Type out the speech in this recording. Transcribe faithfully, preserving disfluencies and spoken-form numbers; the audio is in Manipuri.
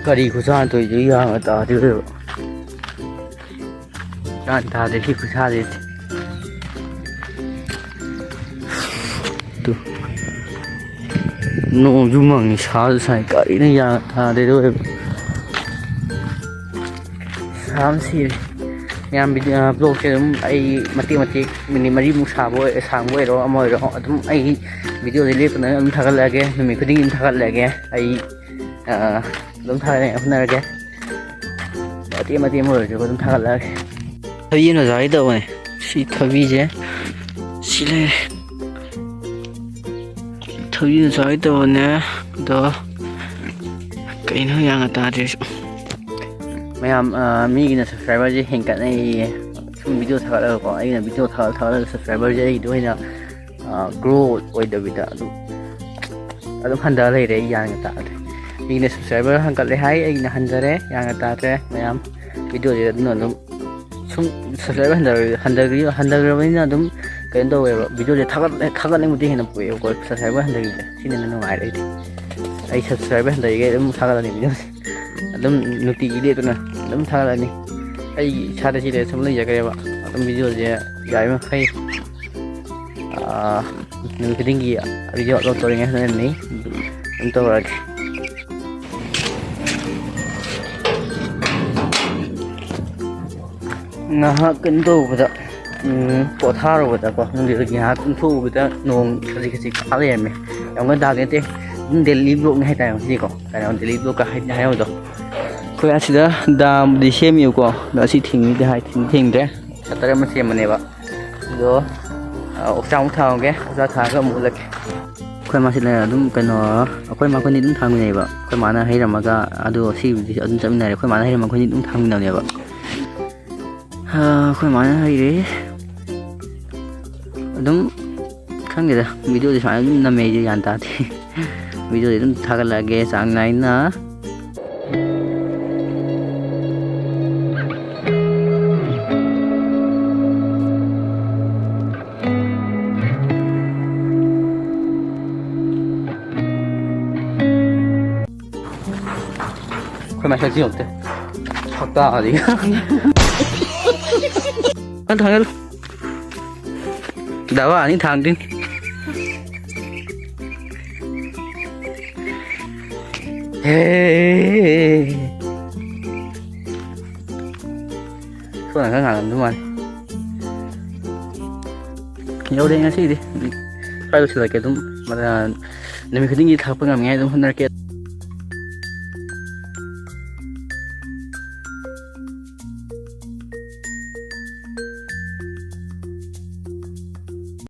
ꯀꯔꯤ ꯈꯨꯁꯥꯅ ꯇꯧꯔꯤꯗꯣ ꯌꯥꯝꯅ ꯇꯥꯗꯦ ꯑꯣꯏꯕ꯫ ꯒ꯭ꯌꯥꯟ ꯇꯥꯗꯦ ꯁꯤ ꯈꯨꯁꯥꯁꯦ꯫ ꯇꯨ꯫ ꯅꯣꯡꯁꯨ ꯃꯪꯉꯤ, ꯁꯥꯁꯨ ꯁꯥꯏ, ꯀꯔꯤꯅꯣ ꯒ꯭ꯌꯥꯟ ꯇꯥꯗꯦ ꯑꯣꯏꯕ꯫ ꯁꯥꯕꯅ ꯁꯤꯔꯦ꯫ ꯃꯌꯥꯝ ꯚꯤꯗꯤꯑꯣ, ꯕ꯭ꯂꯣꯛꯁꯦ ꯑꯗꯨꯝ ꯑꯩ ꯃꯇꯦꯛ ꯃꯇꯦꯛ ꯃꯤꯅꯤꯠ ꯃꯔꯤꯃꯨꯛ ꯁꯥꯕ ꯑꯣꯏ-, ꯁꯥꯡꯕ ꯑꯣꯏꯔꯣ ꯑꯃ ꯑꯣꯏꯔꯣ, ꯑꯗꯨꯝ ꯑꯩ ꯚꯤꯗꯤꯑꯣꯁꯦ ꯂꯦꯞꯇꯅ ꯑꯗꯨꯝ ꯊꯥꯒꯠꯂꯛꯑꯒꯦ꯫ ꯅꯨꯃꯤꯠ ꯈꯨꯗꯤꯡꯒꯤ ꯑꯗꯨꯝ ꯊꯥꯒꯠꯂꯛꯑꯒꯦ꯫ ꯑꯩ, ꯑ, ꯑꯗꯨꯝ ꯊꯥꯒꯠꯅꯉꯥꯏ ꯍꯣꯠꯅꯔꯒꯦ꯫ ꯃꯇꯦꯛ ꯃꯇꯦꯛ ꯑꯃ ꯑꯣꯏꯔꯁꯨ ꯑꯗꯨꯝ ꯊꯥꯒꯠꯂꯛꯑꯒꯦ꯫ ꯊꯕꯤ ꯑꯃ ꯆꯥꯒꯦ ꯇꯧꯕꯅꯦ꯫ ꯁꯤ ꯊꯕꯤꯁꯦ ꯁꯤ ꯂꯩꯔꯦ꯫ ꯊꯕꯤ ꯑꯃ ꯆꯥꯒꯦ ꯇꯧꯕꯅꯦ꯫ ꯑꯗꯣ ꯀꯩꯅꯣ ꯌꯥꯝꯅ ꯇꯥꯗ꯭ꯔꯤꯁꯨ꯫ ꯃꯌꯥꯝ, ꯑ, ꯃꯤꯒꯤꯅ ꯁꯕꯁꯀ꯭ꯔꯥꯏꯕꯔꯁꯦ ꯍꯦꯟꯒꯠꯅꯩꯌꯦ꯫ ꯁꯨꯝ ꯚꯤꯗꯤꯑꯣ ꯊꯥꯒꯠꯂꯒꯀꯣ, ꯑꯩꯅ ꯚꯤꯗꯤꯑꯣ ꯊꯥꯒꯠ ꯊꯥꯒꯠꯂꯒ ꯁꯕꯁꯀ꯭ꯔꯥꯏꯕꯔꯁꯦ ꯑꯩꯒꯤꯗꯤ ꯑꯣꯏꯅ, ꯑ, ꯒ꯭ꯔꯣ ꯑꯣꯏꯗꯕꯤꯗ ꯑꯗꯨꯝ, ꯑꯗꯨꯝ ꯍꯟꯊ ꯂꯩꯔꯦ꯫ ꯑꯩ ꯒ꯭ꯌꯥꯟꯒ ꯇꯥꯗ꯭ꯔꯦ꯫ ꯃꯤꯒꯤꯅ ꯁꯕꯁꯀ꯭ꯔꯥꯏꯕꯔ ꯍꯦꯟꯒꯠꯂꯦ ꯍꯥꯏ, ꯑꯩꯒꯤꯅ ꯍꯟꯊꯔꯦ, ꯒ꯭ꯌꯥꯟꯒ ꯇꯥꯗ꯭ꯔꯦ꯫ ꯃꯌꯥꯝ ꯚꯤꯗꯤꯑꯣꯁꯦ ꯑꯗꯨꯅ ꯑꯗꯨꯝ ꯁꯨꯝ ꯁꯕꯁꯀ꯭ꯔꯥꯏꯕꯔ ꯍꯟꯊ-, ꯍꯟꯊꯈ꯭ꯔꯤ-, ꯍꯟꯊꯈ꯭ꯔꯕꯅꯤꯅ ꯑꯗꯨꯝ ꯀꯩꯅꯣ ꯇꯧꯋꯦꯕ, ꯚꯤꯗꯤꯑꯣꯁꯦ ꯊꯥꯒꯠ-, ꯊꯥꯒꯠꯅꯤꯡꯕꯗꯤ ꯍꯦꯟꯅ ꯄꯣꯛꯑꯦꯕꯀꯣ, ꯁꯕꯁꯀ꯭ꯔꯥꯏꯕꯔ ꯍꯟꯊꯈꯤꯕꯁꯦ꯫ ꯁꯤꯅ ꯍꯦꯟꯅ ꯅꯨꯡꯉꯥꯏꯔꯦ ꯑꯩꯗꯤ꯫ ꯑꯩ ꯁꯕꯁꯀ꯭ꯔꯥꯏꯕꯔ ꯍꯟꯊꯔꯤꯈꯩ ꯑꯗꯨꯝ ꯊꯥꯒꯠꯂꯅꯤ ꯚꯤꯗꯤꯑꯣꯁꯦ꯫ ꯑꯗꯨꯝ ꯅꯨꯡꯇꯤꯒꯤ ꯂꯦꯞꯇꯅ ꯑꯗꯨꯝ ꯊꯥꯒꯠꯂꯅꯤ꯫ ꯑꯩ ꯏꯁꯥꯗ ꯁꯤꯗ ꯁꯨꯝ ꯂꯩꯖꯈ꯭ꯔꯦꯕ꯫ ꯑꯗꯨꯝ ꯚꯤꯗꯤꯑꯣꯁꯦ ꯌꯥꯔꯤꯕꯃꯈꯩ, ꯑꯥ, ꯅꯨꯃꯤꯠ ꯈꯨꯗꯤꯡꯒꯤ ꯚꯤꯗꯤꯑꯣ ꯑꯞꯂꯣꯗ ꯇꯧꯔꯤꯉꯩ ꯍꯣꯠꯅꯔꯅꯤ꯫ ꯑꯗꯨꯝ ꯇꯧꯔꯛꯑꯒꯦ꯫ ꯉꯥꯏꯍꯥꯛ ꯀꯩꯅꯣ ꯇꯧꯕꯗ, ꯎꯝ, ꯄꯣꯊꯥꯔꯨꯕꯗꯀꯣ, ꯅꯨꯡꯊꯤꯜꯒꯤ ꯉꯥꯏꯍꯥꯛ ꯇꯨꯝꯊꯣꯛꯎꯕꯗ ꯅꯣꯡ ꯈꯖꯤꯛ ꯈꯖꯤꯛ ꯇꯥ ꯂꯩꯔꯝꯃꯦ꯫ ꯌꯥꯝ ꯀꯟꯅ ꯇꯥꯕꯗꯤ ꯅꯠꯇꯦ, ꯑꯗꯨꯝ ꯗꯦꯂꯤ ꯕ꯭ꯂꯣꯛꯅꯤ ꯍꯥꯏꯇꯥꯔꯦ ꯉꯁꯤꯗꯤꯀꯣ, ꯀꯩꯅꯣ, ꯗꯦꯂꯤ ꯕ꯭ꯂꯣꯛꯀ ꯍꯥꯏ-, ꯍꯥꯏꯅꯕꯗꯣ꯫ ꯑꯩꯈꯣꯏ ꯑꯁꯤꯗ ꯗꯥꯝꯕꯨꯗꯤ ꯁꯦꯝꯃꯤꯕꯀꯣ, ꯑꯗꯣ ꯑꯁꯤ ꯊꯤꯡꯉꯤꯗꯤ ꯍꯥꯏ, ꯊꯤꯡꯗꯤ ꯊꯤꯡꯗ꯭ꯔꯦ꯫ ꯁꯇꯔ ꯑꯃ ꯁꯦꯝꯕꯅꯦꯕ꯫ ꯑꯗꯣ, ꯑ, ꯑꯣꯛꯆꯥꯛ ꯑꯃꯨꯛ ꯊꯥꯡꯉꯨꯒꯦ, ꯑꯣꯛꯆꯥꯛ ꯊꯥꯡꯉꯒ ꯑꯃꯨꯛ ꯎꯠꯂꯛꯀꯦ꯫ ꯑꯩꯈꯣꯏ ꯃꯥꯁꯤꯅ ꯑꯗꯨꯝ ꯀꯩꯅꯣ, ꯑꯩꯈꯣꯏ ꯃꯥ ꯑꯩꯈꯣꯏꯅꯤ ꯑꯗꯨꯝ ꯊꯥꯡꯃꯤꯟꯅꯩꯕ꯫ ꯑꯩꯈꯣꯏ ꯃꯥꯅ ꯍꯩꯔꯝꯃꯒ ꯑꯗꯨ ꯁꯤꯕꯨꯗꯤ ꯑꯗꯨꯝ ꯆꯠꯃꯤꯟꯅꯔꯦ꯫ ꯑꯩꯈꯣꯏ ꯃꯥꯅ ꯍꯩꯔꯝꯃꯒ ꯑꯩꯈꯣꯏꯅꯤ ꯑꯗꯨꯝ ꯊꯥꯡꯃꯤꯟꯅꯕꯅꯦꯕ꯫ ꯑ, ꯑꯩꯈꯣꯏ ꯃꯥꯅ ꯍꯩꯔꯦ꯫ ꯑꯗꯨꯝ ꯈꯪꯗꯦꯗ, ꯚꯤꯗꯤꯑꯣꯗꯤ ꯁꯨꯃꯥꯏꯅ ꯑꯗꯨꯝ ꯅꯝꯃꯦ, ꯑꯩꯁꯨ ꯒ꯭ꯌꯥꯟ ꯇꯥꯗꯦ꯫ ꯚꯤꯗꯤꯑꯣꯗꯤ ꯑꯗꯨꯝ ꯊꯥꯒꯠꯂꯛꯑꯒꯦ ꯆꯥꯡ ꯅꯥꯏꯅ꯫ ꯑꯩꯈꯣꯏ ꯃꯥꯏ ꯁꯛꯁꯤ ꯌꯦꯡꯉꯨ꯫ ꯁꯛꯇꯥꯗꯤ꯫ ꯊꯥꯡꯒꯠꯂꯨ, ꯊꯥꯡꯒꯠꯂꯨ꯫ ꯗꯕꯥ ꯑꯅꯤ ꯊꯥꯡꯗꯣꯏꯅꯤ꯫ ꯍꯦ꯫ ꯁꯣꯝꯅ ꯈꯔ ꯉꯥꯜꯂꯝꯗꯧ ꯃꯥꯜꯂꯤ꯫ ꯌꯧꯔꯦ ꯉꯁꯤꯗꯤ꯫ ꯁ꯭ꯋꯥꯏ ꯂꯣꯏꯁꯤꯜꯂꯛꯀꯦ ꯑꯗꯨꯝ꯫ ꯅꯨꯃꯤꯠ ꯈꯨꯗꯤꯡꯒꯤ ꯊꯥꯒꯠꯄ ꯉꯝꯅꯤꯉꯥꯏ ꯑꯗꯨꯝ ꯍꯣꯠꯅꯔꯛꯀꯦ꯫